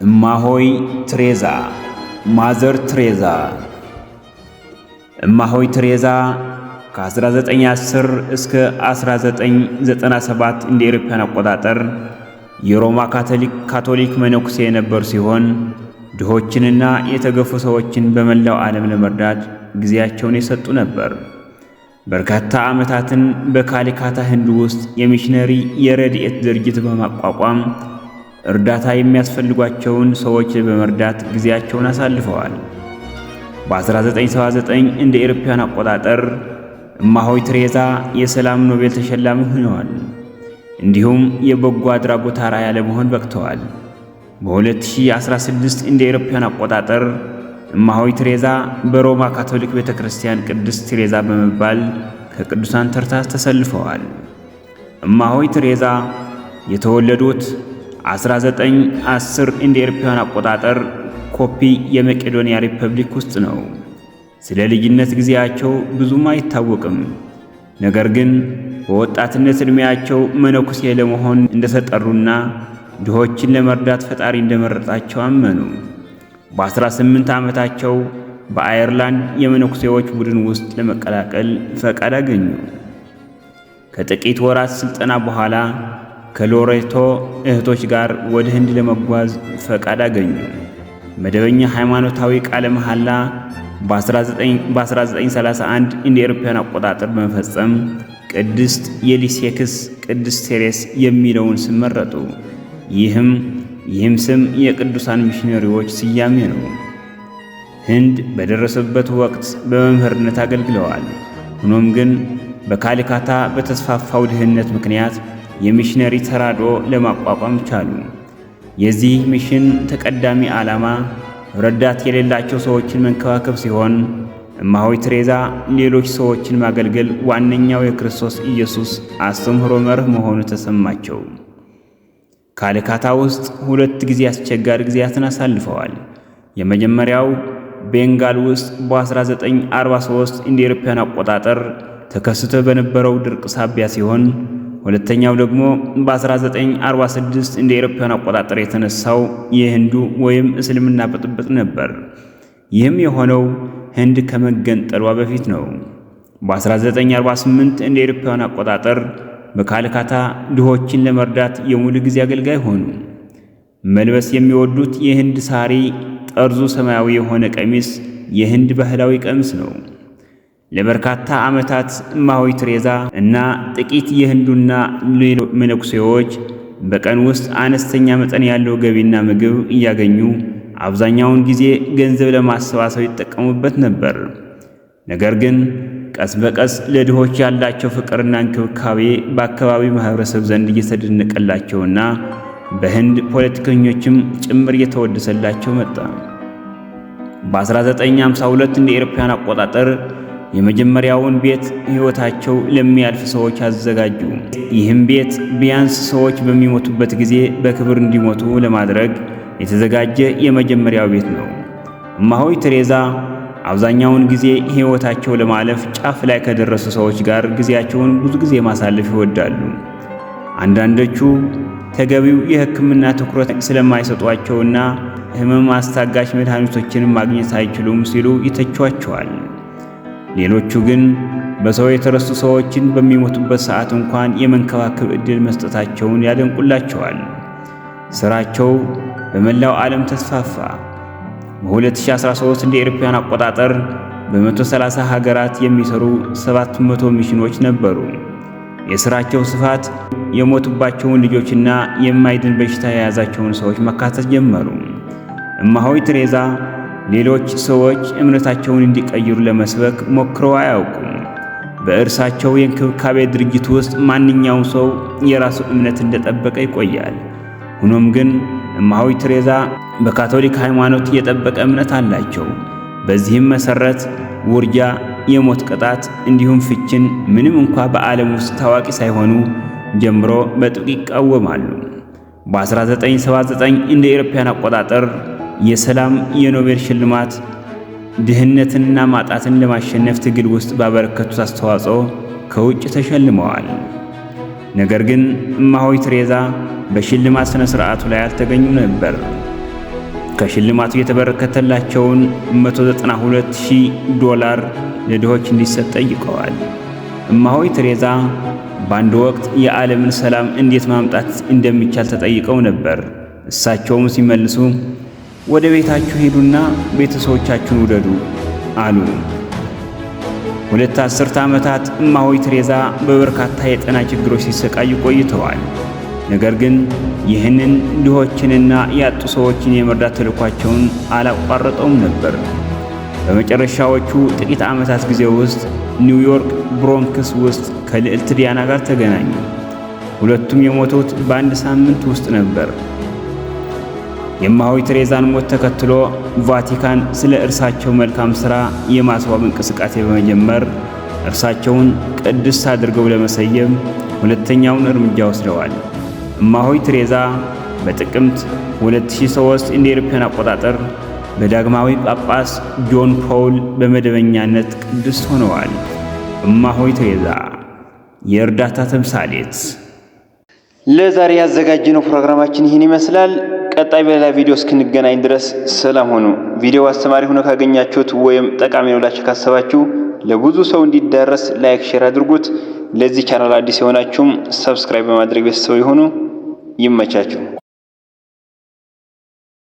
እማሆይ ትሬዛ፣ Mother Teresa። እማሆይ ትሬዛ ከ1910 እስከ 1997 እንደ አውሮፓውያን አቆጣጠር የሮማ ካቶሊክ መነኩሴ የነበሩ ሲሆን ድሆችንና የተገፉ ሰዎችን በመላው ዓለም ለመርዳት ጊዜያቸውን የሰጡ ነበር። በርካታ ዓመታትን በካልካታ ህንድ ውስጥ የሚሽነሪ የረድኤት ድርጅት በማቋቋም እርዳታ የሚያስፈልጓቸውን ሰዎች በመርዳት ጊዜያቸውን አሳልፈዋል። በ1979 እንደ አውሮፓውያን አቆጣጠር እማሆይ ትሬዛ የሰላም ኖቤል ተሸላሚ ሆነዋል። እንዲሁም የበጎ አድራጎት አርአያ ለመሆን በቅተዋል። በ2016 እንደ አውሮፓውያን አቆጣጠር እማሆይ ትሬዛ በሮማ ካቶሊክ ቤተክርስቲያን ቅድስት ትሬዛ በመባል ከቅዱሳን ተርታ ተሰልፈዋል። እማሆይ ትሬዛ የተወለዱት 1910 እንደ አውሮፓውያን አቆጣጠር ኮፒ የመቄዶንያ ሪፐብሊክ ውስጥ ነው። ስለ ልጅነት ጊዜያቸው ብዙም አይታወቅም። ነገር ግን በወጣትነት ዕድሜያቸው መነኩሴ ለመሆን እንደተጠሩና ድሆችን ለመርዳት ፈጣሪ እንደመረጣቸው አመኑ። በ18 ዓመታቸው በአየርላንድ የመነኩሴዎች ቡድን ውስጥ ለመቀላቀል ፈቃድ አገኙ። ከጥቂት ወራት ስልጠና በኋላ ከሎሬቶ እህቶች ጋር ወደ ህንድ ለመጓዝ ፈቃድ አገኙ። መደበኛ ሃይማኖታዊ ቃለ መሐላ በ1931 እንደ አውሮፓውያን አቆጣጠር በመፈጸም ቅድስት የሊሴክስ ቅድስት ቴሬስ የሚለውን ስም መረጡ። ይህም ስም የቅዱሳን ሚሽነሪዎች ስያሜ ነው። ህንድ በደረሰበት ወቅት በመምህርነት አገልግለዋል። ሆኖም ግን በካልካታ በተስፋፋው ድህነት ምክንያት የሚሽነሪ ተራድኦ ለማቋቋም ቻሉ። የዚህ ሚሽን ተቀዳሚ ዓላማ ረዳት የሌላቸው ሰዎችን መንከባከብ ሲሆን እማሆይ ትሬዛ ሌሎች ሰዎችን ማገልገል ዋነኛው የክርስቶስ ኢየሱስ አስተምህሮ መርህ መሆኑ ተሰማቸው። ካልካታ ውስጥ ሁለት ጊዜ አስቸጋሪ ጊዜያትን አሳልፈዋል። የመጀመሪያው ቤንጋል ውስጥ በ1943 እንደ አውሮፓውያን አቆጣጠር ተከስቶ በነበረው ድርቅ ሳቢያ ሲሆን ሁለተኛው ደግሞ በ1946 እንደ አውሮፓውያን አቆጣጠር የተነሳው የህንዱ ወይም እስልምና ብጥብጥ ነበር። ይህም የሆነው ህንድ ከመገንጠሏ በፊት ነው። በ1948 እንደ አውሮፓውያን አቆጣጠር በካልካታ ድሆችን ለመርዳት የሙሉ ጊዜ አገልጋይ ሆኑ። መልበስ የሚወዱት የህንድ ሳሪ ጠርዙ ሰማያዊ የሆነ ቀሚስ የህንድ ባህላዊ ቀሚስ ነው። ለበርካታ ዓመታት እማሆይ ትሬዛ እና ጥቂት የህንዱና ሌሎች መነኩሴዎች በቀን ውስጥ አነስተኛ መጠን ያለው ገቢና ምግብ እያገኙ አብዛኛውን ጊዜ ገንዘብ ለማሰባሰብ ይጠቀሙበት ነበር። ነገር ግን ቀስ በቀስ ለድሆች ያላቸው ፍቅርና እንክብካቤ በአካባቢው ማህበረሰብ ዘንድ እየተደነቀላቸውና በህንድ ፖለቲከኞችም ጭምር እየተወደሰላቸው መጣ። በ1952 እንደ አውሮፓውያን አቆጣጠር የመጀመሪያውን ቤት ሕይወታቸው ለሚያልፍ ሰዎች አዘጋጁ። ይህም ቤት ቢያንስ ሰዎች በሚሞቱበት ጊዜ በክብር እንዲሞቱ ለማድረግ የተዘጋጀ የመጀመሪያው ቤት ነው። እማሆይ ትሬዛ አብዛኛውን ጊዜ ሕይወታቸው ለማለፍ ጫፍ ላይ ከደረሱ ሰዎች ጋር ጊዜያቸውን ብዙ ጊዜ ማሳለፍ ይወዳሉ። አንዳንዶቹ ተገቢው የሕክምና ትኩረት ስለማይሰጧቸውና ሕመም አስታጋሽ መድኃኒቶችን ማግኘት አይችሉም ሲሉ ይተቿቸዋል። ሌሎቹ ግን በሰው የተረሱ ሰዎችን በሚሞቱበት ሰዓት እንኳን የመንከባከብ ዕድል መስጠታቸውን ያደንቁላቸዋል። ሥራቸው በመላው ዓለም ተስፋፋ። በ2013 እንደ አውሮፓውያን አቆጣጠር በ130 ሀገራት የሚሰሩ 700 ሚሽኖች ነበሩ። የሥራቸው ስፋት የሞቱባቸውን ልጆችና የማይድን በሽታ የያዛቸውን ሰዎች ማካተት ጀመሩ። እማሆይ ትሬዛ ሌሎች ሰዎች እምነታቸውን እንዲቀይሩ ለመስበክ ሞክረው አያውቁም። በእርሳቸው የእንክብካቤ ድርጅት ውስጥ ማንኛውም ሰው የራሱ እምነት እንደጠበቀ ይቆያል። ሆኖም ግን እማሆይ ትሬዛ በካቶሊክ ሃይማኖት የጠበቀ እምነት አላቸው። በዚህም መሰረት ውርጃ፣ የሞት ቅጣት እንዲሁም ፍችን ምንም እንኳ በዓለም ውስጥ ታዋቂ ሳይሆኑ ጀምሮ በጥብቅ ይቃወማሉ። በ1979 እንደ አውሮፓውያን አቆጣጠር የሰላም የኖቤል ሽልማት ድህነትንና ማጣትን ለማሸነፍ ትግል ውስጥ ባበረከቱት አስተዋጽኦ ከውጭ ተሸልመዋል። ነገር ግን እማሆይ ትሬዛ በሽልማት ሥነ ሥርዓቱ ላይ አልተገኙም ነበር። ከሽልማቱ የተበረከተላቸውን 192,000 ዶላር ለድሆች እንዲሰጥ ጠይቀዋል። እማሆይ ቴሬዛ በአንድ ወቅት የዓለምን ሰላም እንዴት ማምጣት እንደሚቻል ተጠይቀው ነበር። እሳቸውም ሲመልሱ ወደ ቤታችሁ ሂዱና ቤተሰቦቻችሁን ውደዱ አሉ። 2 አስርተ ዓመታት እማሆይ ቴሬዛ በበርካታ የጤና ችግሮች ሲሰቃዩ ቆይተዋል። ነገር ግን ይህንን ድሆችንና ያጡ ሰዎችን የመርዳት ተልዕኳቸውን አላቋረጠውም ነበር። በመጨረሻዎቹ ጥቂት ዓመታት ጊዜ ውስጥ ኒውዮርክ ብሮንክስ ውስጥ ከልዕልት ዲያና ጋር ተገናኙ። ሁለቱም የሞቱት በአንድ ሳምንት ውስጥ ነበር። የእማሆይ ቴሬዛን ሞት ተከትሎ ቫቲካን ስለ እርሳቸው መልካም ሥራ የማስዋብ እንቅስቃሴ በመጀመር እርሳቸውን ቅድስት አድርገው ለመሰየም ሁለተኛውን እርምጃ ወስደዋል። እማሆይ ቴሬዛ በጥቅምት 2003 እንደ አውሮፓውያን አቆጣጠር በዳግማዊ ጳጳስ ጆን ፖል በመደበኛነት ቅድስት ሆነዋል። እማሆይ ቴሬዛ የእርዳታ ተምሳሌት። ለዛሬ ያዘጋጀነው ፕሮግራማችን ይህን ይመስላል። ቀጣይ በሌላ ቪዲዮ እስክንገናኝ ድረስ ሰላም ሁኑ። ቪዲዮው አስተማሪ ሆኖ ካገኛችሁት ወይም ጠቃሚ ነው ብላችሁ ካሰባችሁ ለብዙ ሰው እንዲዳረስ like፣ share አድርጉት። ለዚህ ቻናል አዲስ የሆናችሁም subscribe በማድረግ ቤተሰብ ይሁኑ። ይመቻችሁ።